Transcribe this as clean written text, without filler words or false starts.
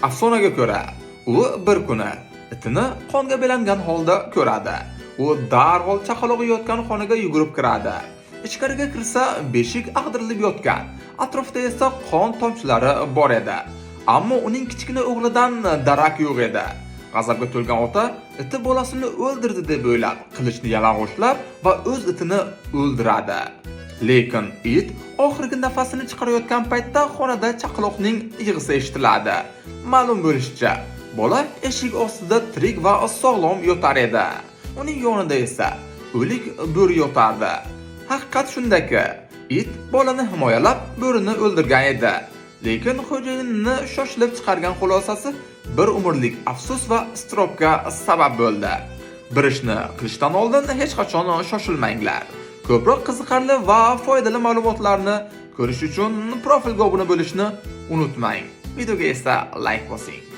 Afsonaga ko'ra, u bir kuni itini qonga belangan holda ko'radi. U darhol chaqalog'i yotgan xonaga yugurib kiradi. Ichkariga kirsa, beshik ag'darilib yotgan, atrofda esa qon tomchilari bor edi. Ammo uning kichkina o'g'lidan darak yo'q edi. G'azabga to'lgan ota iti bolasini o'ldirdi deb o'ylab, qilichni yalang'ochlab va o'z itini o'ldiradi. Lekin it oxirgi nafasini chiqarayotgan paytda xonada chaqaloqning yig'isi eshitiladi. Ma'lum bo'lishicha, bola eshik ostida tirik va sog'lom yotar edi. Uning yonida esa o'lik bo'ri yotardi. Haqiqat shundaki, it bolani himoyalab bo'rini o'ldirgan edi. Lekin xo'jayinini shoshilib chiqargan xulosasi bir umrlik afsus va iztirobga sabab bo'ldi. Bir ishni qilishdan oldin hech qachon shoshilmanglar. Ko'proq qiziqarli va foydali ma'lumotlarni ko'rish uchun profilga obuna bo'lishni unutmang. Videoga esa layk bosing.